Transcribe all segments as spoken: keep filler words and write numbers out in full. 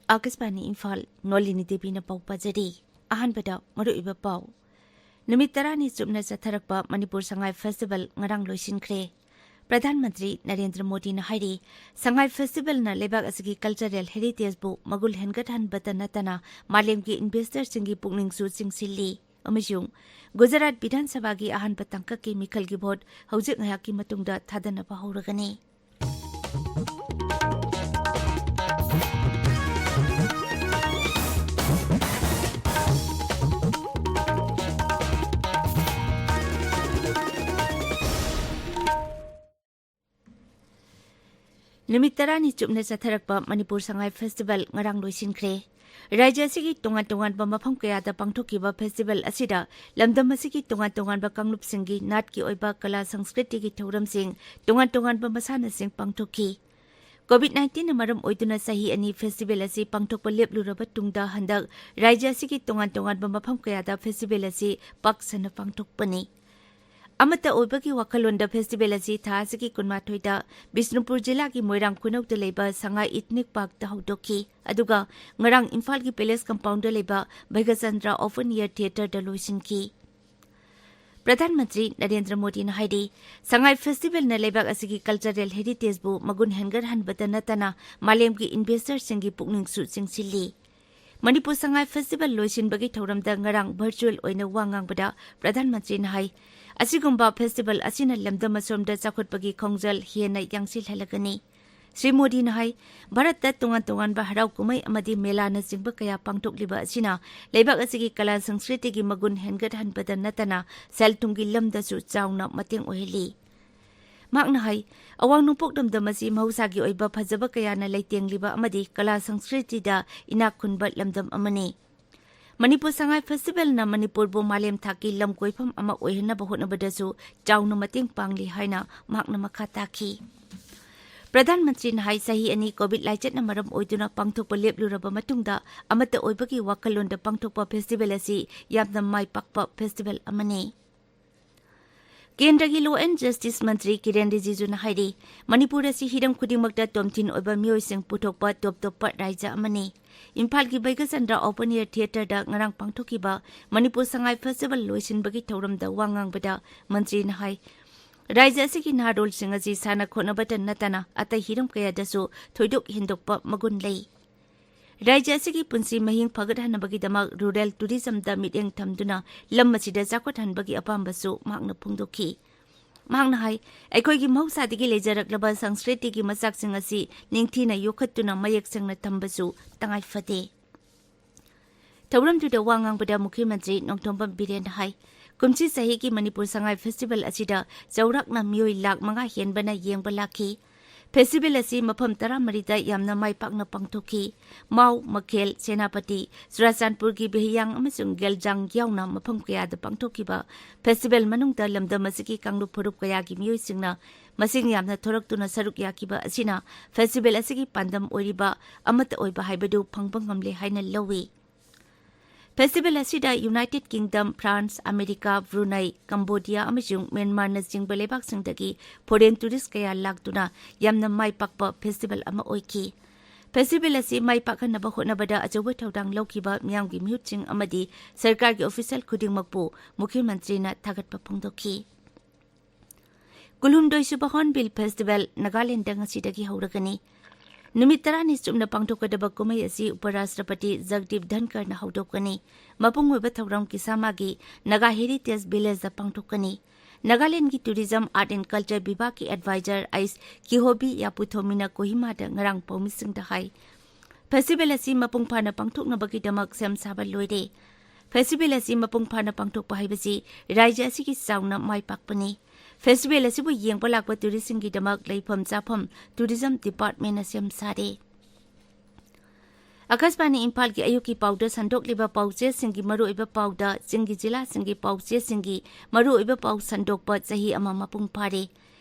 ꯑꯥꯀꯥꯁꯕꯥꯅꯤ ꯏꯝꯐꯥꯜ, ꯅꯣꯂꯤꯅꯤ ꯗꯦꯕꯤꯅ ꯄꯥꯎ ꯄꯥꯖꯔꯤ꯫ ꯑꯍꯥꯟꯕꯗ ꯃꯔꯨꯑꯣꯏꯕ ꯄꯥꯎ꯫ ꯅꯨꯃꯤꯠ ꯇꯔꯥꯅꯤ ꯆꯨꯞꯅ ꯆꯠꯊꯔꯛꯄ ꯃꯅꯤꯄꯨꯔ ꯁꯉꯥꯏ ꯐꯦꯁꯇꯤꯚꯦꯜ ꯉꯔꯥꯡ ꯂꯣꯏꯁꯤꯟꯈ꯭ꯔꯦ꯫ ꯄ꯭ꯔꯙꯥꯟ ꯃꯟꯇ꯭ꯔꯤ ꯅꯔꯦꯟꯗ꯭ꯔ ꯃꯣꯗꯤꯅ ꯍꯥꯏꯔꯤ, ꯁꯉꯥꯏ ꯐꯦꯁꯇꯤꯚꯦꯜꯅ ꯂꯩꯕꯥꯛ ꯑꯁꯤꯒꯤ ꯀꯜꯆꯔꯦꯜ ꯍꯦꯔꯤꯇꯦꯖꯕꯨ ꯃꯒꯨꯟ ꯍꯦꯟꯒꯠꯍꯟꯕꯇ ꯅꯠꯇꯅ ꯃꯥꯂꯦꯝꯒꯤ ꯏꯟꯚꯦꯁꯇꯔꯁꯤꯡꯒꯤ ꯄꯨꯛꯅꯤꯡꯁꯨ ꯆꯤꯡꯁꯤꯜꯂꯤ ꯑꯃꯁꯨꯡ ꯒꯨꯖꯔꯥꯠ ꯕꯤꯙꯥꯟ ꯁꯚꯥꯒꯤ ꯑꯍꯥꯟꯕ ꯇꯥꯡꯀꯛꯀꯤ ꯃꯤꯈꯜꯒꯤ ꯚꯣꯠ ꯍꯧꯖꯤꯛ ꯉꯥꯏꯍꯥꯛꯀꯤ ꯃꯇꯨꯡꯗ ꯊꯥꯗꯅꯕ ꯍꯧꯔꯒꯅꯤ꯫ ꯅꯨꯃꯤꯠ ꯇꯔꯥꯅꯤ ꯆꯨꯞꯅ ꯆꯠꯊꯔꯛꯄ ꯃꯅꯤꯄꯨꯔ ꯁꯉꯥꯏ ꯐꯦꯁꯇꯤꯚꯦꯜ ꯉꯔꯥꯡ ꯂꯣꯏꯁꯤꯟꯈ꯭ꯔꯦ꯫ ꯔꯥꯖ꯭ꯌ ꯑꯁꯤꯒꯤ ꯇꯣꯉꯥꯟ ꯇꯣꯉꯥꯟꯕ ꯃꯐꯝ ꯀꯌꯥꯗ ꯄꯥꯡꯊꯣꯛꯈꯤꯕ ꯐꯦꯁꯇꯤꯚꯦꯜ ꯑꯁꯤꯗ ꯂꯝꯗꯝ ꯑꯁꯤꯒꯤ ꯇꯣꯉꯥꯟ ꯇꯣꯉꯥꯟꯕ ꯀꯥꯡꯂꯨꯞꯁꯤꯡꯒꯤ ꯅꯥꯠꯀꯤ ꯑꯣꯏꯕ ꯀꯂꯥ ꯁꯪꯁꯀ꯭ꯔꯤꯇꯤꯒꯤ ꯊꯧꯔꯝꯁꯤꯡ, ꯇꯣꯉꯥꯟ ꯇꯣꯉꯥꯟꯕ ꯃꯁꯥꯟꯅꯁꯤꯡ ꯄꯥꯡꯊꯣꯛꯈꯤ꯫ ꯀꯣꯚꯤꯗ ꯅꯥꯏꯟꯇꯤꯟꯅ ꯃꯔꯝ ꯑꯣꯏꯗꯨꯅ ꯆꯍꯤ ꯑꯅꯤ ꯐꯦꯁꯇꯤꯚꯦꯜ ꯑꯁꯤ ꯄꯥꯡꯊꯣꯛꯄ ꯂꯦꯞꯂꯨꯔꯕ ꯇꯨꯡꯗ ꯍꯟꯗꯛ ꯔꯥꯖ꯭ꯌ ꯑꯁꯤꯒꯤ ꯇꯣꯉꯥꯟ ꯇꯣꯉꯥꯟꯕ ꯃꯐꯝ ꯀꯌꯥꯗ ꯐꯦꯁꯇꯤꯚꯦꯜ ꯑꯁꯤ ꯄꯥꯛ ꯁꯟꯅ ꯄꯥꯡꯊꯣꯛꯄꯅꯤ꯫ ꯑꯃꯠꯇ ꯑꯣꯏꯕꯒꯤ ꯋꯥꯈꯜꯂꯣꯟꯗ ꯐꯦꯁꯇꯤꯚꯦꯜ ꯑꯁꯤ ꯊꯥ ꯑꯁꯤꯒꯤ ꯀꯨꯟꯃꯥꯊꯣꯏꯗ ꯕꯤꯁꯅꯨꯄꯨꯔ ꯖꯤꯂꯥꯒꯤ ꯃꯣꯏꯔꯥꯡ ꯈꯨꯅꯧꯗ ꯂꯩꯕ ꯁꯉꯥꯏ ꯏꯊꯅꯤꯛ ꯄꯥꯔꯛꯇ ꯍꯧꯗꯣꯛꯈꯤ, ꯑꯗꯨꯒ ꯉꯔꯥꯡ ꯏꯝꯐꯥꯜꯒꯤ ꯄꯦꯂꯦꯁ ꯀꯝꯄꯥꯎꯟꯗ ꯂꯩꯕ ꯚꯩꯒꯆꯟꯗ꯭ꯔ ꯑꯣꯄꯟ ꯑꯦꯌꯔ ꯊꯤꯌꯦꯇꯔꯗ ꯂꯣꯏꯁꯤꯟꯈꯤ꯫ ꯄ꯭ꯔꯙꯥꯟ ꯃꯟꯇ꯭ꯔꯤ ꯅꯔꯦꯟꯗ꯭ꯔ ꯃꯣꯗꯤꯅ ꯍꯥꯏꯔꯤ, ꯁꯉꯥꯏ ꯐꯦꯁꯇꯤꯚꯦꯜꯅ ꯂꯩꯕꯥꯛ ꯑꯁꯤꯒꯤ ꯀꯜꯆꯔꯦꯜ ꯍꯦꯔꯤꯇꯦꯖꯕꯨ ꯃꯒꯨꯟ ꯍꯦꯟꯒꯠꯍꯟꯕꯇ ꯅꯠꯇꯅ ꯃꯥꯂꯦꯝꯒꯤ ꯏꯟꯚꯦꯁꯇꯔꯁꯤꯡꯒꯤ ꯄꯨꯛꯅꯤꯡꯁꯨ ꯆꯤꯡꯁꯤꯜꯂꯤ꯫ ꯃꯅꯤꯄꯨꯔ ꯁꯉꯥꯏ ꯐꯦꯁꯇꯤꯚꯦꯜ ꯂꯣꯏꯁꯤꯟꯕꯒꯤ ꯊꯧꯔꯝꯗ ꯉꯔꯥꯡ ꯚꯔꯆꯨꯑꯦꯜ ꯑꯣꯏꯅ ꯋꯥ ꯉꯥꯡꯕꯗ ꯄ꯭ꯔꯙꯥꯟ ꯃꯟꯇ꯭ꯔꯤꯅ ꯍꯥꯏ, ꯑꯁꯤꯒꯨꯝꯕ ꯐꯦꯁꯇꯤꯚꯦꯜ ꯑꯁꯤꯅ ꯂꯝꯗꯝ ꯑꯁꯣꯝꯗ ꯆꯥꯎꯈꯠꯄꯒꯤ ꯈꯣꯡꯖꯦꯜ ꯍꯦꯟꯅ ꯌꯥꯡꯁꯤꯜꯍꯜꯂꯒꯅꯤ꯫ ꯁ꯭ꯔꯤ ꯃꯣꯗꯤꯅ ꯍꯥꯏ, ꯚꯥꯔꯠꯇ ꯇꯣꯉꯥꯟ ꯇꯣꯉꯥꯟꯕ ꯍꯔꯥꯎ ꯀꯨꯝꯍꯩ ꯑꯃꯗꯤ ꯃꯦꯂꯥꯅꯆꯤꯡꯕ ꯀꯌꯥ ꯄꯥꯡꯊꯣꯛꯂꯤꯕ ꯑꯁꯤꯅ ꯂꯩꯕꯥꯛ ꯑꯁꯤꯒꯤ ꯀꯂꯥ ꯁꯪꯁꯀ꯭ꯔꯤꯇꯤꯒꯤ ꯃꯒꯨꯟ ꯍꯦꯟꯒꯠꯍꯟꯕꯗ ꯅꯠꯇꯅ ꯁꯦꯜ ꯊꯨꯝꯒꯤ ꯂꯝꯗꯁꯨ ꯆꯥꯎꯅ ꯃꯇꯦꯡ ꯑꯣꯏꯍꯜꯂꯤ꯫ ꯃꯍꯥꯛꯅ ꯍꯥꯏ, ꯑꯋꯥꯡ ꯅꯣꯡꯄꯣꯛ ꯂꯝꯗꯝ ꯑꯁꯤ ꯃꯍꯧꯁꯥꯒꯤ ꯑꯣꯏꯕ ꯐꯖꯕ ꯀꯌꯥꯅ ꯂꯩꯇꯦꯡꯂꯤꯕ ꯑꯃꯗꯤ ꯀꯂꯥ ꯁꯪꯁꯀ꯭ꯔꯤꯇꯤꯗ ꯏꯅꯥꯛ ꯈꯨꯟꯕ ꯂꯝꯗꯝ ꯑꯃꯅꯤ꯫ ꯃꯅꯤꯄꯨꯔ ꯁꯉꯥꯏ ꯐꯦꯁꯇꯤꯚꯦꯜꯅ ꯃꯅꯤꯄꯨꯔꯕꯨ ꯃꯥꯂꯦꯝ ꯊꯥꯛꯀꯤ ꯂꯝ ꯀꯣꯏꯐꯝ ꯑꯃ ꯑꯣꯏꯍꯟꯅꯕ ꯍꯣꯠꯅꯕꯗꯁꯨ ꯆꯥꯎꯅ ꯃꯇꯦꯡ ꯄꯥꯡꯂꯤ ꯍꯥꯏꯅ ꯃꯍꯥꯛꯅ ꯃꯈꯥ ꯇꯥꯈꯤ꯫ ꯄ꯭ꯔꯙꯥꯟ ꯃꯟꯇ꯭ꯔꯤꯅ ꯍꯥꯏ, ꯆꯍꯤ ꯑꯅꯤ ꯀꯣꯚꯤꯗ ꯂꯥꯏꯆꯠꯅ ꯃꯔꯝ ꯑꯣꯏꯗꯨꯅ ꯄꯥꯡꯊꯣꯛꯄ ꯂꯦꯞꯂꯨꯔꯕ ꯃꯇꯨꯡꯗ ꯑꯃꯠꯇ ꯑꯣꯏꯕꯒꯤ ꯋꯥꯈꯜꯂꯣꯟꯗ ꯄꯥꯡꯊꯣꯛꯄ ꯐꯦꯁꯇꯤꯚꯦꯜ ꯑꯁꯤ ꯌꯥꯝꯅ ꯃꯥꯏ ꯄꯥꯛꯄ ꯐꯦꯁꯇꯤꯚꯦꯜ ꯑꯃꯅꯤ꯫ ꯀꯦꯟꯗ꯭ꯔꯒꯤ Law and Justice ꯃꯟꯇ꯭ꯔꯤ ꯀꯤꯔꯦꯟ ꯔꯤꯖꯤꯖꯨꯅ ꯍꯥꯏꯔꯤ, ꯃꯅꯤꯄꯨꯔ ꯑꯁꯤ ꯍꯤꯔꯝ ꯈꯨꯗꯤꯡꯃꯛꯇ ꯇꯣꯝꯊꯤꯟ ꯑꯣꯏꯕ ꯃꯤꯑꯣꯏꯁꯤꯡ ꯄꯨꯊꯣꯛꯄ ꯇꯣꯞ ꯇꯣꯞꯄ ꯔꯥꯖ꯭ꯌ ꯑꯃꯅꯤ꯫ ꯏꯝꯐꯥꯜꯒꯤ ꯕꯩꯒꯆꯟꯗ꯭ꯔ Open Air Theatreꯗ ꯉꯔꯥꯡ ꯄꯥꯡꯊꯣꯛꯈꯤꯕ ꯃꯅꯤꯄꯨꯔ ꯁꯉꯥꯏ Festival ꯂꯣꯏꯁꯤꯟꯕꯒꯤ ꯊꯧꯔꯝꯗ ꯋꯥ ꯉꯥꯡꯕꯗ ꯃꯟꯇ꯭ꯔꯤꯅ ꯍꯥꯏ, ꯔꯥꯖ꯭ꯌ ꯑꯁꯤꯒꯤ ꯅꯍꯥꯔꯣꯜꯁꯤꯡ ꯑꯁꯤ ꯁꯥꯟꯅ ꯈꯣꯠꯅꯕꯇ ꯅꯠꯇꯅ ꯑꯇꯩ ꯍꯤꯔꯝ ꯀꯌꯥꯗꯁꯨ ꯊꯣꯏꯗꯣꯛ ꯍꯦꯟꯗꯣꯛꯄ ꯃꯒꯨꯟ ꯂꯩ꯫ ꯔꯥꯖ꯭ꯌ ꯑꯁꯤꯒꯤ ꯄꯨꯟꯁꯤ ꯃꯍꯤꯡ ꯐꯒꯠꯍꯟꯅꯕꯒꯤꯗꯃꯛ rural tourismꯗ ꯃꯤꯠꯌꯦꯡ ꯊꯝꯗꯨꯅ ꯂꯝ ꯑꯁꯤꯗ ꯆꯥꯎꯈꯠꯍꯟꯕꯒꯤ ꯑꯄꯥꯝꯕꯁꯨ ꯃꯍꯥꯛꯅ ꯐꯣꯡꯗꯣꯛꯈꯤ꯫ ꯃꯍꯥꯛꯅ ꯍꯥꯏ, ꯑꯩꯈꯣꯏꯒꯤ ꯃꯍꯧꯁꯥꯗꯒꯤ ꯂꯩꯖꯔꯛꯂꯕ ꯁꯪꯁꯀ꯭ꯔꯤꯇꯤꯒꯤ ꯃꯆꯥꯛꯁꯤꯡ ꯑꯁꯤ ꯅꯤꯡꯊꯤꯅ ꯌꯣꯛꯈꯠꯇꯨꯅ ꯃꯌꯦꯛ ꯁꯦꯡꯅ ꯊꯝꯕꯁꯨ ꯇꯉꯥꯏ ꯐꯗꯦ꯫ ꯊꯧꯔꯝꯗꯨꯗ ꯋꯥ ꯉꯥꯡꯕꯗ ꯃꯨꯈ꯭ꯌ ꯃꯟꯇ꯭ꯔꯤ ꯅꯣꯡꯊꯣꯝꯕꯝ ꯕꯤꯔꯦꯟꯅ ꯍꯥꯏ, ꯀꯨꯝꯁꯤ ꯆꯍꯤꯒꯤ ꯃꯅꯤꯄꯨꯔ ꯁꯉꯥꯏ Festival ꯑꯁꯤꯗ ꯆꯥꯎꯔꯥꯛꯅ ꯃꯤꯑꯣꯏ ꯂꯥꯈ ꯃꯉꯥ ꯍꯦꯟꯕꯅ ꯌꯦꯡꯕ ꯂꯥꯛꯈꯤ꯫ Festival ꯑꯁꯤ ꯃꯐꯝ ꯇꯔꯥꯃꯔꯤꯗ ꯌꯥꯝꯅ ꯃꯥꯏ ꯄꯥꯛꯅ ꯄꯥꯡꯊꯣꯛꯈꯤ꯫ ꯃꯥꯎ, ꯃꯈꯦꯜ, ꯁꯦꯅꯥꯄꯇꯤ, ꯆꯨꯔꯥꯆꯥꯟꯄꯨꯔꯒꯤ ꯕꯤꯍꯤꯌꯥꯡ ꯑꯃꯁꯨꯡ ꯒꯦꯜꯖꯥꯡ ꯌꯥꯎꯅ ꯃꯐꯝ ꯀꯌꯥꯗ ꯄꯥꯡꯊꯣꯛꯈꯤꯕ festival ꯃꯅꯨꯡꯗ ꯂꯝꯗꯝ ꯑꯁꯤꯒꯤ ꯀꯥꯡꯂꯨꯞ ꯐꯨꯔꯨꯞ ꯀꯌꯥꯒꯤ ꯃꯤꯑꯣꯏꯁꯤꯡꯅ ꯃꯁꯤꯡ ꯌꯥꯝꯅ ꯊꯣꯔꯛꯇꯨꯅ ꯁꯔꯨꯛ ꯌꯥꯈꯤꯕ ꯑꯁꯤꯅ festival ꯑꯁꯤꯒꯤ ꯄꯥꯟꯗꯝ ꯑꯣꯏꯔꯤꯕ ꯑꯃꯠꯇ ꯑꯣꯏꯕ ꯍꯥꯏꯕꯗꯨ ꯐꯪꯕ ꯉꯝꯂꯦ ꯍꯥꯏꯅ ꯂꯧꯏ꯫ Festival ꯑꯁꯤꯗ United Kingdom, France, America, Brunei, Cambodia ꯑꯃꯁꯨꯡ ꯃ꯭ꯌꯥꯟꯃꯥꯔꯅꯆꯤꯡꯕ ꯂꯩꯕꯥꯛꯁꯤꯡꯗꯒꯤ foreign tourist ꯀꯌꯥ ꯂꯥꯛꯇꯨꯅ ꯌꯥꯝꯅ ꯃꯥꯏ ꯄꯥꯛꯄ festival ꯑꯃ ꯑꯣꯏꯈꯤ꯫ Festival ꯑꯁꯤ ꯃꯥꯏ ꯄꯥꯛꯍꯟꯅꯕ ꯍꯣꯠꯅꯕꯗ ꯑꯆꯧꯕ ꯊꯧꯗꯥꯡ ꯂꯧꯈꯤꯕ ꯃꯤꯌꯥꯝꯒꯤ ꯃꯤꯍꯨꯠꯁꯤꯡ ꯑꯃꯗꯤ ꯁꯔꯀꯥꯔꯒꯤ official ꯈꯨꯗꯤꯡꯃꯛꯄꯨ ꯃꯨꯈ꯭ꯌ ꯃꯟꯇ꯭ꯔꯤꯅ ꯊꯥꯒꯠꯄ ꯐꯣꯡꯗꯣꯛꯈꯤ꯫ ꯀꯨꯟꯍꯨꯝꯗꯣꯏ ꯁꯨꯕ Hornbill Festival ꯅꯥꯒꯥꯂꯦꯟꯗ ꯉꯁꯤꯗꯒꯤ ꯍꯧꯔꯒꯅꯤ꯫ ꯅꯨꯃꯤꯠ ꯇꯔꯥꯅꯤ ꯆꯨꯞꯅ ꯄꯥꯡꯊꯣꯛꯀꯗꯕ ꯀꯨꯝꯍꯩ ꯑꯁꯤ ꯎꯄꯔꯥꯁꯇ꯭ꯔꯄꯇꯤ ꯖꯒꯗꯤꯞ ꯙꯟꯀꯔꯅ ꯍꯧꯗꯣꯛꯀꯅꯤ꯫ ꯃꯄꯨꯡ ꯑꯣꯏꯕ ꯊꯧꯔꯝ ꯀꯤꯁꯥꯃꯥꯒꯤ Naga Heritage Villageꯗ ꯄꯥꯡꯊꯣꯛꯀꯅꯤ꯫ ꯅꯥꯒꯥꯂꯦꯟꯗꯒꯤ Tourism, Art and Culture ꯕꯤꯚꯥꯒꯀꯤ advisor ꯑꯩꯁ ꯀꯤꯍꯣꯕꯤ ꯌꯥꯄꯨꯊꯣꯃꯤꯅ ꯀꯣꯍꯤꯃꯥꯗ ꯉꯔꯥꯡ ꯄꯥꯎꯃꯤꯁꯤꯡꯗ ꯍꯥꯏ, festival ꯑꯁꯤ ꯃꯄꯨꯡ ꯐꯥꯅ ꯄꯥꯡꯊꯣꯛꯅꯕꯒꯤꯗꯃꯛ ꯁꯦꯝ ꯁꯥꯕ ꯂꯣꯏꯔꯦ꯫ Festival ꯑꯁꯤ ꯃꯄꯨꯡ ꯐꯥꯅ ꯄꯥꯡꯊꯣꯛꯄ ꯍꯥꯏꯕꯁꯤ ꯔꯥꯖ꯭ꯌ ꯑꯁꯤꯒꯤ ꯆꯥꯎꯅ ꯃꯥꯏ ꯄꯥꯛꯄꯅꯤ꯫ Festival ꯑꯁꯤꯕꯨ ꯌꯦꯡꯕ ꯂꯥꯛꯄ touristꯁꯤꯡꯒꯤꯗꯃꯛ ꯂꯩꯐꯝ ꯆꯥꯐꯝ Tourism Departmentꯅ ꯁꯦꯝ ꯁꯥꯔꯦ꯫ ꯑꯀꯥꯁꯕꯥꯅꯤ ꯏꯝꯐꯥꯜꯒꯤ ꯑꯌꯨꯛꯀꯤ ꯄꯥꯎꯗ ꯁꯟꯗꯣꯛꯂꯤꯕ ꯄꯥꯎꯆꯦꯁꯤꯡꯒꯤ ꯃꯔꯨꯑꯣꯏꯕ ꯄꯥꯎꯗ ꯆꯤꯡꯒꯤ ꯖꯤꯂꯥꯁꯤꯡꯒꯤ ꯄꯥꯎꯆꯦꯁꯤꯡꯒꯤ ꯃꯔꯨꯑꯣꯏꯕ ꯄꯥꯎ ꯁꯟꯗꯣꯛꯄ ꯆꯍꯤ ꯑꯃ ꯃꯄꯨꯡ ꯐꯥꯔꯦ꯫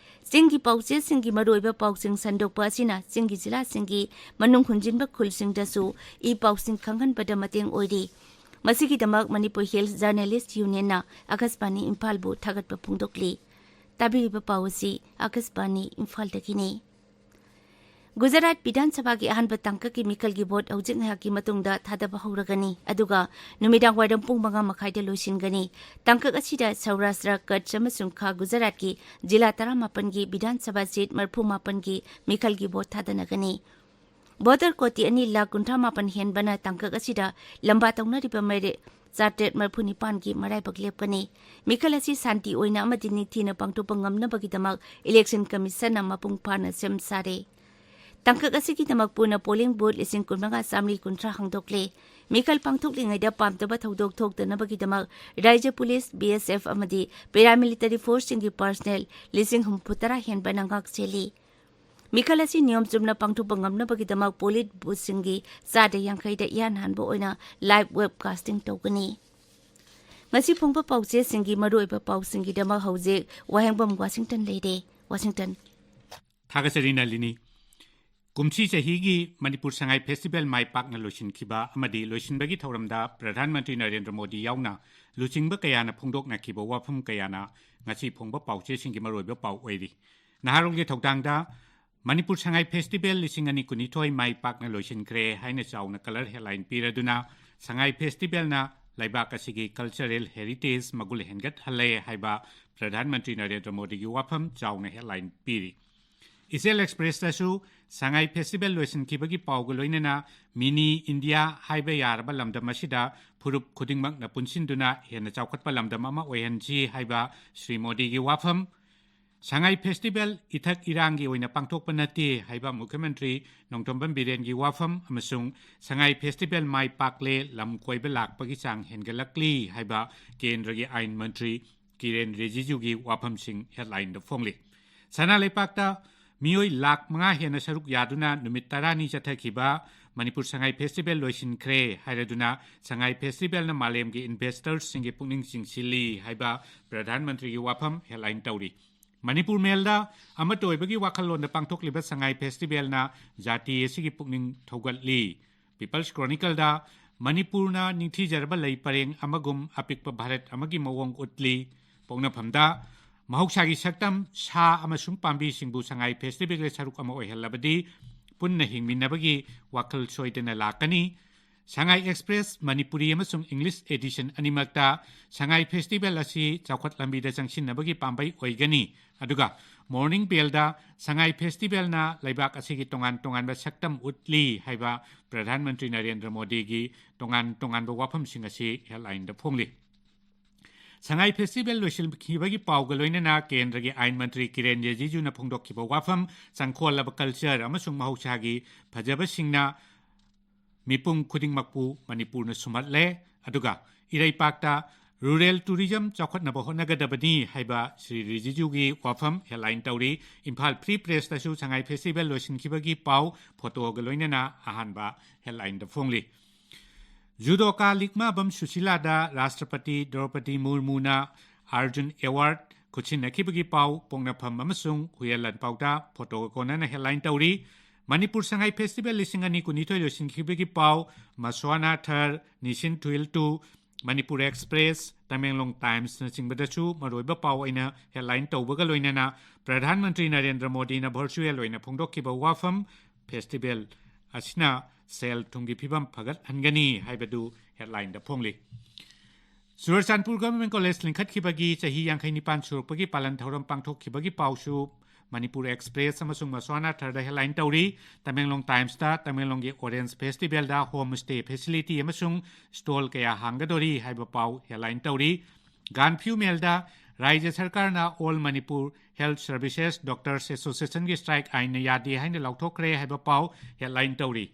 ꯆꯤꯡꯒꯤ ꯄꯥꯎꯆꯦꯁꯤꯡꯒꯤ ꯃꯔꯨꯑꯣꯏꯕ ꯄꯥꯎꯁꯤꯡ ꯁꯟꯗꯣꯛꯄ ꯑꯁꯤꯅ ꯆꯤꯡꯒꯤ ꯖꯤꯂꯥꯁꯤꯡꯒꯤ ꯃꯅꯨꯡ ꯍꯨꯟꯖꯤꯟꯕ ꯈꯨꯜꯁꯤꯡꯗꯁꯨ ꯏ ꯄꯥꯎꯁꯤꯡ ꯈꯪꯍꯟꯕꯗ ꯃꯇꯦꯡ ꯑꯣꯏꯔꯤ꯫ ꯃꯁꯤꯒꯤꯗꯃꯛ Manipur Hills Journalist Unionꯅ ꯑꯀꯥꯁꯕꯥꯅꯤ ꯏꯝꯐꯥꯜꯕꯨ ꯊꯥꯒꯠꯄ ꯐꯣꯡꯗꯣꯛꯂꯤ꯫ ꯇꯥꯕꯤꯔꯤꯕ ꯄꯥꯎ ꯑꯁꯤ ꯑꯥꯀꯥꯁꯕꯥꯅꯤ ꯏꯝꯐꯥꯜꯗꯒꯤꯅꯤ꯫ ꯒꯨꯖꯔꯥꯠ ꯕꯤꯙꯥꯟ ꯁꯚꯥꯒꯤ ꯑꯍꯥꯟꯕ ꯇꯥꯡꯀꯛꯀꯤ ꯃꯤꯈꯜꯒꯤ ꯚꯣꯠ ꯍꯧꯖꯤꯛ ꯉꯥꯏꯍꯥꯛꯀꯤ ꯃꯇꯨꯡꯗ ꯊꯥꯗꯕ ꯍꯧꯔꯒꯅꯤ, ꯑꯗꯨꯒ ꯅꯨꯃꯤꯗꯥꯡ ꯋꯥꯏꯔꯝ ꯄꯨꯡ ꯃꯉꯥ ꯃꯈꯥꯏꯗ ꯂꯣꯏꯁꯤꯟꯒꯅꯤ꯫ ꯇꯥꯡꯀꯛ ꯑꯁꯤꯗ ꯁꯧꯔꯥꯁꯇ꯭ꯔ, ꯀꯆ ꯑꯃꯁꯨꯡ ꯈꯥ ꯒꯨꯖꯔꯥꯠꯀꯤ ꯖꯤꯂꯥ ꯇꯔꯥꯃꯥꯄꯟꯒꯤ ꯕꯤꯙꯥꯟ ꯁꯚꯥ ꯁꯤꯠ ꯃꯔꯤꯐꯨ ꯃꯥꯄꯟꯒꯤ ꯃꯤꯈꯜꯒꯤ ꯚꯣꯠ ꯊꯥꯗꯅꯒꯅꯤ꯫ ꯚꯣꯇꯔ ꯀꯣꯇꯤ ꯑꯅꯤ ꯂꯥꯈ ꯀꯨꯟꯊ꯭ꯔꯥ ꯃꯥꯄꯟ ꯍꯦꯟꯕꯅ ꯇꯥꯡꯀꯛ ꯑꯁꯤꯗ ꯂꯝꯕꯥ ꯇꯧꯅꯔꯤꯕ ꯃꯔꯦ ꯆꯥꯇ꯭ꯔꯦꯠ ꯃꯔꯤꯐꯨ ꯅꯤꯄꯥꯟꯒꯤ ꯃꯔꯥꯏꯕꯛ ꯂꯦꯞꯀꯅꯤ꯫ ꯃꯤꯈꯜ ꯑꯁꯤ ꯁꯥꯟꯇꯤ ꯑꯣꯏꯅ ꯑꯃꯗꯤ ꯅꯤꯡꯊꯤꯅ ꯄꯥꯡꯊꯣꯛꯄ ꯉꯝꯅꯕꯒꯤꯗꯃꯛ ꯏꯂꯦꯛꯁꯟ ꯀꯃꯤꯁꯟꯅ ꯃꯄꯨꯡ ꯐꯥꯅ ꯁꯦꯝ ꯁꯥꯔꯦ꯫ ꯇꯥꯡꯀꯛ ꯑꯁꯤꯒꯤꯗꯃꯛ ꯄꯨꯟꯅ ꯄꯣꯂꯤꯡ ꯕꯨꯊ ꯂꯤꯁꯤꯡ ꯀꯨꯟꯃꯉꯥ ꯆꯥꯃꯔꯤ ꯀꯨꯟꯊ꯭ꯔꯥ ꯍꯥꯡꯗꯣꯛꯂꯦ꯫ ꯃꯤꯈꯜ ꯄꯥꯡꯊꯣꯛꯂꯤꯉꯩꯗ ꯄꯥꯝꯗꯕ ꯊꯧꯗꯣꯛ ꯊꯣꯛꯇꯅꯕꯒꯤꯗꯃꯛ ꯔꯥꯏꯖ꯭ꯌ ꯄꯨꯂꯤꯁ, ꯕꯤ ꯑꯦꯁ ꯑꯦꯐ ꯑꯃꯗꯤ ꯄꯦꯔꯥꯃꯤꯂꯤꯇꯔꯤ ꯐꯣꯔꯁꯁꯤꯡꯒꯤ ꯄꯔꯁꯅꯦꯜ ꯂꯤꯁꯤꯡ ꯍꯨꯝꯐꯨ ꯇꯔꯥ ꯍꯦꯟꯕꯅ ꯉꯥꯛ ꯁꯦꯜꯂꯤ꯫ ꯃꯤꯈꯜ ꯑꯁꯤ ꯅꯤꯌꯣꯝ ꯆꯨꯝꯅ ꯄꯥꯡꯊꯣꯛꯄ ꯉꯝꯅꯕꯒꯤꯗꯃꯛ ꯄꯣꯂꯤꯠ ꯕꯨꯊꯁꯤꯡꯒꯤ ꯆꯥꯗ ꯌꯥꯡꯈꯩꯗ ꯏꯍꯥꯟ ꯍꯥꯟꯕ ꯑꯣꯏꯅ ꯂꯥꯏꯚ ꯋꯦꯕꯀꯥꯁꯇꯤꯡ ꯇꯧꯒꯅꯤ꯫ ꯉꯁꯤ ꯐꯣꯡꯕ ꯄꯥꯎꯆꯦꯁꯤꯡꯒꯤ ꯃꯔꯨꯑꯣꯏꯕ ꯄꯥꯎꯁꯤꯡꯒꯤꯗꯃꯛ ꯍꯧꯖꯤꯛ ꯋꯥꯍꯦꯡꯕꯝ ꯋꯥꯁꯤꯡꯇꯟ ꯂꯩꯔꯦ꯫ ꯋꯥꯁꯤꯡꯇꯟ꯫ ꯊꯥꯒꯠꯆꯔꯤ ꯅꯂꯤꯅꯤ꯫ ꯀꯨꯝꯁꯤ ꯆꯍꯤꯒꯤ ꯃꯅꯤꯄꯨꯔ ꯁꯉꯥꯏ ꯐꯦꯁꯇꯤꯚꯦꯜ ꯃꯥꯏ ꯄꯥꯛꯅ ꯂꯣꯏꯁꯤꯟꯈꯤꯕ ꯑꯃꯗꯤ ꯂꯣꯏꯁꯤꯟꯕꯒꯤ ꯊꯧꯔꯝꯗ ꯄ꯭ꯔꯙꯥꯟ ꯃꯟꯇ꯭ꯔꯤ ꯅꯔꯦꯟꯗ꯭ꯔ ꯃꯣꯗꯤ ꯌꯥꯎꯅ ꯂꯨꯆꯤꯡꯕ ꯀꯌꯥꯅ ꯐꯣꯡꯗꯣꯛꯅꯈꯤꯕ ꯋꯥꯐꯝ ꯀꯌꯥꯅ ꯉꯁꯤ ꯐꯣꯡꯕ ꯄꯥꯎꯆꯦꯁꯤꯡꯒꯤ ꯃꯔꯨꯑꯣꯏꯕ ꯄꯥꯎ ꯑꯣꯏꯔꯤ꯫ ꯅꯍꯥꯔꯣꯜꯒꯤ ꯊꯧꯗꯥꯡꯗ ꯃꯅꯤꯄꯨꯔ ꯁꯉꯥꯏ ꯐꯦꯁꯇꯤꯚꯦꯜ ꯂꯤꯁꯤꯡ ꯑꯅꯤ ꯀꯨꯟꯅꯤꯊꯣꯏ ꯃꯥꯏ ꯄꯥꯛꯅ ꯂꯣꯏꯁꯤꯟꯈ꯭ꯔꯦ ꯍꯥꯏꯅ ꯆꯥꯎꯅ ꯀꯂꯔ ꯍꯦꯗꯂꯥꯏꯟ ꯄꯤꯔꯗꯨꯅ ꯁꯉꯥꯏ ꯐꯦꯁꯇꯤꯚꯦꯜꯅ ꯂꯩꯕꯥꯛ ꯑꯁꯤꯒꯤ ꯀꯜꯆꯔꯦꯜ ꯍꯦꯔꯤꯇꯦꯖ ꯃꯒꯨꯟ ꯍꯦꯟꯒꯠꯍꯜꯂꯦ ꯍꯥꯏꯕ ꯄ꯭ꯔꯙꯥꯟ ꯃꯟꯇ꯭ꯔꯤ ꯅꯔꯦꯟꯗ꯭ꯔ ꯃꯣꯗꯤꯒꯤ ꯋꯥꯐꯝ ꯆꯥꯎꯅ ꯍꯦꯗꯂꯥꯏꯟ ꯄꯤꯔꯤ꯫ ꯏꯆꯦꯜ ꯑꯦꯛꯁꯄ꯭ꯔꯦꯁꯇꯁꯨ ꯁꯉꯥꯏ ꯐꯦꯁꯇꯤꯚꯦꯜ ꯂꯣꯏꯁꯤꯟꯈꯤꯕꯒꯤ ꯄꯥꯎꯒ ꯂꯣꯏꯅꯅ ꯃꯤꯅꯤ ꯏꯟꯗꯤꯌꯥ ꯍꯥꯏꯕ ꯌꯥꯔꯕ ꯂꯝꯗꯝ ꯑꯁꯤꯗ ꯐꯨꯔꯨꯞ ꯈꯨꯗꯤꯡꯃꯛꯅ ꯄꯨꯟꯁꯤꯟꯗꯨꯅ ꯍꯦꯟꯅ ꯆꯥꯎꯈꯠꯄ ꯂꯝꯗꯝ ꯑꯃ ꯑꯣꯏꯍꯟꯁꯤ ꯍꯥꯏꯕ ꯁ꯭ꯔꯤ ꯃꯣꯗꯤꯒꯤ ꯋꯥꯐꯝ, ꯁꯉꯥꯏ ꯐꯦꯁꯇꯤꯚꯦꯜ ꯏꯊꯛ ꯏꯔꯥꯡꯒꯤ ꯑꯣꯏꯅ ꯄꯥꯡꯊꯣꯛꯄ ꯅꯠꯇꯦ ꯍꯥꯏꯕ ꯃꯨꯈ꯭ꯌ ꯃꯟꯇ꯭ꯔꯤ ꯅꯣꯡꯊꯣꯝꯕꯝ ꯕꯤꯔꯦꯟꯒꯤ ꯋꯥꯐꯝ ꯑꯃꯁꯨꯡ ꯁꯉꯥꯏ ꯐꯦꯁꯇꯤꯚꯦꯜ ꯃꯥꯏ ꯄꯥꯛꯂꯦ, ꯂꯝ ꯀꯣꯏꯕ ꯂꯥꯛꯄꯒꯤ ꯆꯥꯡ ꯍꯦꯟꯒꯠꯂꯛꯂꯤ ꯍꯥꯏꯕ ꯀꯦꯟꯗ꯭ꯔꯒꯤ ꯑꯥꯏꯟ ꯃꯟꯇ꯭ꯔꯤ ꯀꯤꯔꯦꯟ ꯔꯤꯖꯤꯖꯨꯒꯤ ꯋꯥꯐꯝꯁꯤꯡ ꯍꯦꯗꯂꯥꯏꯟꯗ ꯐꯣꯡꯂꯤ꯫ ꯁꯅꯥ ꯂꯩꯄꯥꯛꯇ ꯃꯤꯑꯣꯏ ꯂꯥꯈ ꯃꯉꯥ ꯍꯦꯟꯅ ꯁꯔꯨꯛ ꯌꯥꯗꯨꯅ ꯅꯨꯃꯤꯠ ꯇꯔꯥꯅꯤ ꯆꯠꯊꯈꯤꯕ ꯃꯅꯤꯄꯨꯔ ꯁꯉꯥꯏ ꯐꯦꯁꯇꯤꯚꯦꯜ ꯂꯣꯏꯁꯤꯟꯈ꯭ꯔꯦ ꯍꯥꯏꯔꯗꯨꯅ ꯁꯉꯥꯏ ꯐꯦꯁꯇꯤꯚꯦꯜꯅ ꯃꯥꯂꯦꯝꯒꯤ ꯏꯟꯚꯦꯁꯇꯔꯁꯤꯡꯒꯤ ꯄꯨꯛꯅꯤꯡ ꯆꯤꯡꯁꯤꯜꯂꯤ ꯍꯥꯏꯕ ꯄ꯭ꯔꯙꯥꯟ ꯃꯟꯇ꯭ꯔꯤꯒꯤ ꯋꯥꯐꯝ ꯍꯦꯗꯂꯥꯏꯟ ꯇꯧꯔꯤ꯫ ꯃꯅꯤꯄꯨꯔ ꯃꯦꯜꯗ ꯑꯃꯠꯇ ꯑꯣꯏꯕꯒꯤ ꯋꯥꯈꯜꯂꯣꯟꯗ ꯄꯥꯡꯊꯣꯛꯂꯤꯕ ꯁꯉꯥꯏ ꯐꯦꯁꯇꯤꯚꯦꯜꯅ ꯖꯥꯇꯤ ꯑꯁꯤꯒꯤ ꯄꯨꯛꯅꯤꯡ ꯊꯧꯒꯠꯂꯤ꯫ ꯄꯤꯄꯜꯁ ꯀ꯭ꯔꯣꯅꯤꯀꯜꯗ ꯃꯅꯤꯄꯨꯔꯅ ꯅꯤꯡꯊꯤꯖꯔꯕ ꯂꯩ ꯄꯔꯦꯡ ꯑꯃꯒꯨꯝ ꯑꯄꯤꯛꯄ ꯚꯥꯔꯠ ꯑꯃꯒꯤ ꯃꯑꯣꯡ ꯎꯠꯂꯤ꯫ ꯄꯣꯛꯅꯐꯝꯗ ꯃꯍꯧꯁꯥꯒꯤ ꯁꯛꯇꯝ, ꯁꯥ ꯑꯃꯁꯨꯡ ꯄꯥꯝꯕꯤꯁꯤꯡꯕꯨ ꯁꯉꯥꯏ ꯐꯦꯁꯇꯤꯚꯦꯜꯒꯤ ꯁꯔꯨꯛ ꯑꯃ ꯑꯣꯏꯍꯜꯂꯕꯗꯤ ꯄꯨꯟꯅ ꯍꯤꯡꯃꯤꯟꯅꯕꯒꯤ ꯋꯥꯈꯜ ꯁꯣꯏꯗꯅ ꯂꯥꯛꯀꯅꯤ꯫ ꯁꯉꯥꯏ ꯑꯦꯛꯁꯄ꯭ꯔꯦꯁ ꯃꯅꯤꯄꯨꯔꯤ ꯑꯃꯁꯨꯡ ꯏꯪꯂꯤꯁ ꯑꯦꯗꯤꯁꯟ ꯑꯅꯤꯃꯛꯇ ꯁꯉꯥꯏ ꯐꯦꯁꯇꯤꯚꯦꯜ ꯑꯁꯤ ꯆꯥꯎꯈꯠ ꯂꯝꯕꯤꯗ ꯆꯪꯁꯤꯟꯅꯕꯒꯤ ꯄꯥꯝꯕꯩ ꯑꯣꯏꯒꯅꯤ꯫ ꯑꯗꯨꯒ ꯃꯣꯔꯅꯤꯡ ꯕꯦꯜꯗ ꯁꯉꯥꯏ ꯐꯦꯁꯇꯤꯚꯦꯜꯅ ꯂꯩꯕꯥꯛ ꯑꯁꯤꯒꯤ ꯇꯣꯉꯥꯟ ꯇꯣꯉꯥꯟꯕ ꯁꯛꯇꯝ ꯎꯠꯂꯤ ꯍꯥꯏꯕ ꯄ꯭ꯔꯙꯥꯟ ꯃꯟꯇ꯭ꯔꯤ ꯅꯔꯦꯟꯗ꯭ꯔ ꯃꯣꯗꯤꯒꯤ ꯇꯣꯉꯥꯟ ꯇꯣꯉꯥꯟꯕ ꯋꯥꯐꯝꯁꯤꯡ ꯑꯁꯤ ꯍꯦꯗꯂꯥꯏꯟꯗ ꯐꯣꯡꯂꯤ꯫ ꯁꯉꯥꯏ ꯐꯦꯁꯇꯤꯚꯦꯜ ꯂꯣꯏꯁꯤꯟꯈꯤꯕꯒꯤ ꯄꯥꯎꯒ ꯂꯣꯏꯅꯅ ꯀꯦꯟꯗ꯭ꯔꯒꯤ ꯑꯥꯏꯟ ꯃꯟꯇ꯭ꯔꯤ ꯀꯤꯔꯦꯟ ꯔꯤꯖꯤꯖꯨꯅ ꯐꯣꯡꯗꯣꯛꯈꯤꯕ ꯋꯥꯐꯝ, ꯆꯪꯈꯣꯜꯂꯕ ꯀꯜꯆꯔ ꯑꯃꯁꯨꯡ ꯃꯍꯧꯁꯥꯒꯤ ꯐꯖꯕꯁꯤꯡꯅ ꯃꯤꯄꯨꯝ ꯈꯨꯗꯤꯡꯃꯛꯄꯨ ꯃꯅꯤꯄꯨꯔꯅ ꯁꯨꯝꯍꯠꯂꯦ꯫ ꯑꯗꯨꯒ ꯏꯔꯩꯄꯥꯛꯇ ꯔꯨꯔꯦꯜ ꯇꯨꯔꯤꯖꯝ ꯆꯥꯎꯈꯠꯅꯕ ꯍꯣꯠꯅꯒꯗꯕꯅꯤ ꯍꯥꯏꯕ ꯁ꯭ꯔꯤ ꯔꯤꯖꯤꯖꯨꯒꯤ ꯋꯥꯐꯝ ꯍꯦꯗꯂꯥꯏꯟ ꯇꯧꯔꯤ꯫ ꯏꯝꯐꯥꯜ ꯐ꯭ꯔꯤ ꯄ꯭ꯔꯦꯁꯇꯁꯨ ꯁꯉꯥꯏ ꯐꯦꯁꯇꯤꯚꯦꯜ ꯂꯣꯏꯁꯤꯟꯈꯤꯕꯒꯤ ꯄꯥꯎ ꯐꯣꯇꯣꯒ ꯂꯣꯏꯅꯅ ꯑꯍꯥꯟꯕ ꯍꯦꯗꯂꯥꯏꯟꯗ ꯐꯣꯡꯂꯤ꯫ ꯖꯨꯗꯣꯀꯥ ꯂꯤꯛꯃꯥꯕꯝ ꯁꯨꯁꯤꯂꯥꯗ ꯔꯥꯁꯇ꯭ꯔꯄꯇꯤ ꯗ꯭ꯔꯧꯄꯗꯤ ꯃꯨꯔꯃꯨꯅ ꯑꯥꯔꯖꯨꯟ ꯑꯦꯋꯥꯔꯗ ꯈꯨꯠꯁꯤꯟꯅꯈꯤꯕꯒꯤ ꯄꯥꯎ ꯄꯣꯛꯅꯐꯝ ꯑꯃꯁꯨꯡ ꯍꯨꯌꯦꯟ ꯂꯥꯟꯄꯥꯎꯗ ꯐꯣꯇꯣꯒ ꯀꯣꯟꯅꯅ ꯍꯦꯗꯂꯥꯏꯟ ꯇꯧꯔꯤ꯫ ꯃꯅꯤꯄꯨꯔ ꯁꯉꯥꯏ ꯐꯦꯁꯇꯤꯚꯦꯜ ꯂꯤꯁꯤꯡ ꯑꯅꯤ ꯀꯨꯟꯅꯤꯊꯣꯏ ꯂꯣꯏꯁꯤꯟꯈꯤꯕꯒꯤ ꯄꯥꯎ ꯃꯁ꯭ꯋꯥꯅꯥ ꯊꯔ, ꯅꯤꯁꯤꯟ ꯊꯨꯏꯜ ꯇꯨ, ꯃꯅꯤꯄꯨꯔ ꯑꯦꯛꯁꯄ꯭ꯔꯦꯁ, ꯇꯃꯦꯡꯂꯣꯡ ꯇꯥꯏꯝꯁꯅꯆꯤꯡꯕꯗꯁꯨ ꯃꯔꯨꯑꯣꯏꯕ ꯄꯥꯎ ꯑꯣꯏꯅ ꯍꯦꯗꯂꯥꯏꯟ ꯇꯧꯕꯒ ꯂꯣꯏꯅꯅ ꯄ꯭ꯔꯙꯥꯟ ꯃꯟꯇ꯭ꯔꯤ ꯅꯔꯦꯟꯗ꯭ꯔ ꯃꯣꯗꯤꯅ ꯚꯔꯆꯨꯑꯦꯜ ꯑꯣꯏꯅ ꯐꯣꯡꯗꯣꯛꯈꯤꯕ ꯋꯥꯐꯝ, ꯐꯦꯁꯇꯤꯚꯦꯜ ꯑꯁꯤꯅ ꯁꯦꯜ ꯊꯨꯝꯒꯤ ꯐꯤꯕꯝ ꯐꯒꯠꯍꯟꯒꯅꯤ ꯍꯥꯏꯕꯗꯨ ꯍꯦꯗꯂꯥꯏꯟꯗ ꯐꯣꯡꯂꯤ꯫ ꯆꯨꯔꯆꯥꯟꯄꯨꯔ ꯒꯚꯔꯟꯃꯦꯟꯠ ꯀꯣꯂꯦꯖ ꯂꯤꯡꯈꯠꯈꯤꯕꯒꯤ ꯆꯍꯤ ꯌꯥꯡꯈꯩ ꯅꯤꯄꯥꯟ ꯁꯨꯔꯛꯄꯒꯤ ꯄꯥꯂꯟ ꯊꯧꯔꯝ ꯄꯥꯡꯊꯣꯛꯈꯤꯕꯒꯤ ꯄꯥꯎꯁꯨ ꯃꯅꯤꯄꯨꯔ ꯑꯦꯛꯁꯄ꯭ꯔꯦꯁ ꯑꯃꯁꯨꯡ ꯃꯁ꯭ꯋꯥꯅꯥ ꯊꯔꯗ ꯍꯦꯗꯂꯥꯏꯟ ꯇꯧꯔꯤ꯫ ꯇꯃꯦꯡꯂꯣꯡ ꯇꯥꯏꯝꯁꯇ ꯇꯃꯦꯡꯂꯣꯡꯒꯤ ꯑꯣꯔꯦꯟꯖ ꯐꯦꯁꯇꯤꯚꯦꯜꯗ ꯍꯣꯝ ꯁ꯭ꯇꯦ ꯐꯦꯁꯤꯂꯤꯇꯤ ꯑꯃꯁꯨꯡ ꯁ꯭ꯇꯣꯜ ꯀꯌꯥ ꯍꯥꯡꯒꯗꯣꯔꯤ ꯍꯥꯏꯕ ꯄꯥꯎ ꯍꯦꯗꯂꯥꯏꯟ ꯇꯧꯔꯤ꯫ ꯒꯥꯟꯐꯤꯌꯨ ꯃꯦꯜꯗ ꯔꯥꯖ꯭ꯌ ꯁꯔꯀꯥꯔꯅ all Manipur health services doctors ꯑꯦꯁꯣꯁꯤꯌꯦꯁꯟꯒꯤ ꯁ꯭ꯇ꯭ꯔꯥꯏꯛ ꯑꯥꯏꯟꯅ ꯌꯥꯗꯦ ꯍꯥꯏꯅ ꯂꯥꯎꯊꯣꯛꯈ꯭ꯔꯦ ꯍꯥꯏꯕ ꯄꯥꯎ ꯍꯦꯗꯂꯥꯏꯟ ꯇꯧꯔꯤ꯫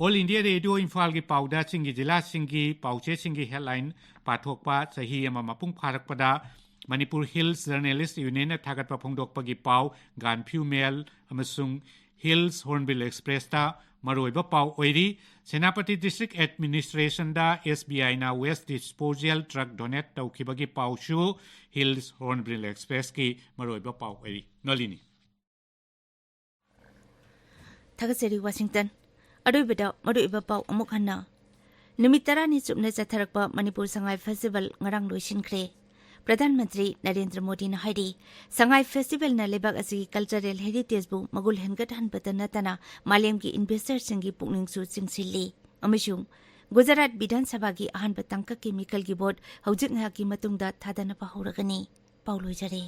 ꯑꯣꯜ ꯏꯟꯗꯤꯌꯥ ꯔꯦꯗꯤꯑꯣ ꯏꯝꯐꯥꯜꯒꯤ ꯄꯥꯎꯗ ꯆꯤꯡꯒꯤ ꯖꯤꯂꯥꯁꯤꯡꯒꯤ ꯄꯥꯎꯆꯦꯁꯤꯡꯒꯤ ꯍꯦꯗꯂꯥꯏꯟ ꯄꯥꯊꯣꯛꯄ ꯆꯍꯤ ꯑꯃ ꯃꯄꯨꯡ ꯐꯥꯔꯛꯄꯗ ꯃꯅꯤꯄꯨꯔ ꯍꯤꯜꯁ ꯖꯔꯅꯦꯂꯤꯁ ꯌꯨꯅꯤꯌꯟꯅ ꯊꯥꯒꯠꯄ ꯐꯣꯡꯗꯣꯛꯄꯒꯤ ꯄꯥꯎ ꯒꯥꯟꯐꯤꯌꯨ ꯃꯦꯜ ꯑꯃꯁꯨꯡ ꯍꯤꯜꯁ ꯍꯣꯔꯟꯕꯤꯜ ꯑꯦꯛꯁꯄ꯭ꯔꯦꯁꯇ ꯃꯔꯨꯑꯣꯏꯕ ꯄꯥꯎ ꯑꯣꯏꯔꯤ꯫ ꯁꯦꯅꯥꯄꯇꯤ ꯗꯤꯁꯇ꯭ꯔꯤꯛ ꯑꯦꯗꯃꯤꯅꯤꯁꯇ꯭ꯔꯦꯁꯟꯗ ꯑꯦꯁ ꯕꯤ ꯑꯥꯏꯅ ꯋꯦꯁ ꯗꯤꯁꯄꯣꯖꯦꯜ ꯇ꯭ꯔꯛ ꯗꯣꯅꯦꯠ ꯇꯧꯈꯤꯕꯒꯤ ꯄꯥꯎꯁꯨ ꯍꯤꯜꯁ ꯍꯣꯔꯟꯕꯤꯜ ꯑꯦꯛꯁꯄ꯭ꯔꯦꯁꯀꯤ ꯃꯔꯨꯑꯣꯏꯕ ꯄꯥꯎ ꯑꯣꯏꯔꯤ꯫ ꯅꯣꯂꯤꯅꯤ꯫ ꯊꯥꯒꯠꯆꯔꯤ, ꯋꯥꯁꯤꯡꯇꯟ꯫ ꯑꯔꯣꯏꯕꯗ ꯃꯔꯨꯑꯣꯏꯕ ꯄꯥꯎ ꯑꯃꯨꯛ ꯍꯟꯅ꯫ ꯅꯨꯃꯤꯠ ꯇꯔꯥꯅꯤ ꯆꯨꯞꯅ ꯆꯠꯊꯔꯛꯄ ꯃꯅꯤꯄꯨꯔ ꯁꯉꯥꯏ ꯐꯦꯁꯇꯤꯚꯦꯜ ꯉꯔꯥꯡ ꯂꯣꯏꯁꯤꯟꯈ꯭ꯔꯦ꯫ ꯄ꯭ꯔꯙꯥꯟ ꯃꯟꯇ꯭ꯔꯤ ꯅꯔꯦꯟꯗ꯭ꯔ ꯃꯣꯗꯤꯅ ꯍꯥꯏꯔꯤ, ꯁꯉꯥꯏ ꯐꯦꯁꯇꯤꯚꯦꯜꯅ ꯂꯩꯕꯥꯛ ꯑꯁꯤꯒꯤ ꯀꯜꯆꯔꯦꯜ ꯍꯦꯔꯤꯇꯦꯖꯕꯨ ꯃꯒꯨꯟ ꯍꯦꯟꯒꯠꯍꯟꯕꯇ ꯅꯠꯇꯅ ꯃꯥꯂꯦꯝꯒꯤ ꯏꯟꯚꯦꯁꯇꯔꯁꯤꯡꯒꯤ ꯄꯨꯛꯅꯤꯡꯁꯨ ꯆꯤꯡꯁꯤꯜꯂꯤ ꯑꯃꯁꯨꯡ ꯒꯨꯖꯔꯥꯠ ꯕꯤꯙꯥꯟ ꯁꯚꯥꯒꯤ ꯑꯍꯥꯟꯕ ꯇꯥꯡꯀꯛꯀꯤ ꯃꯤꯈꯜꯒꯤ ꯚꯣꯠ ꯍꯧꯖꯤꯛ ꯉꯥꯏꯍꯥꯛꯀꯤ ꯃꯇꯨꯡꯗ ꯊꯥꯗꯅꯕ ꯍꯧꯔꯒꯅꯤ꯫ ꯄꯥꯎ ꯂꯣꯏꯖꯔꯦ꯫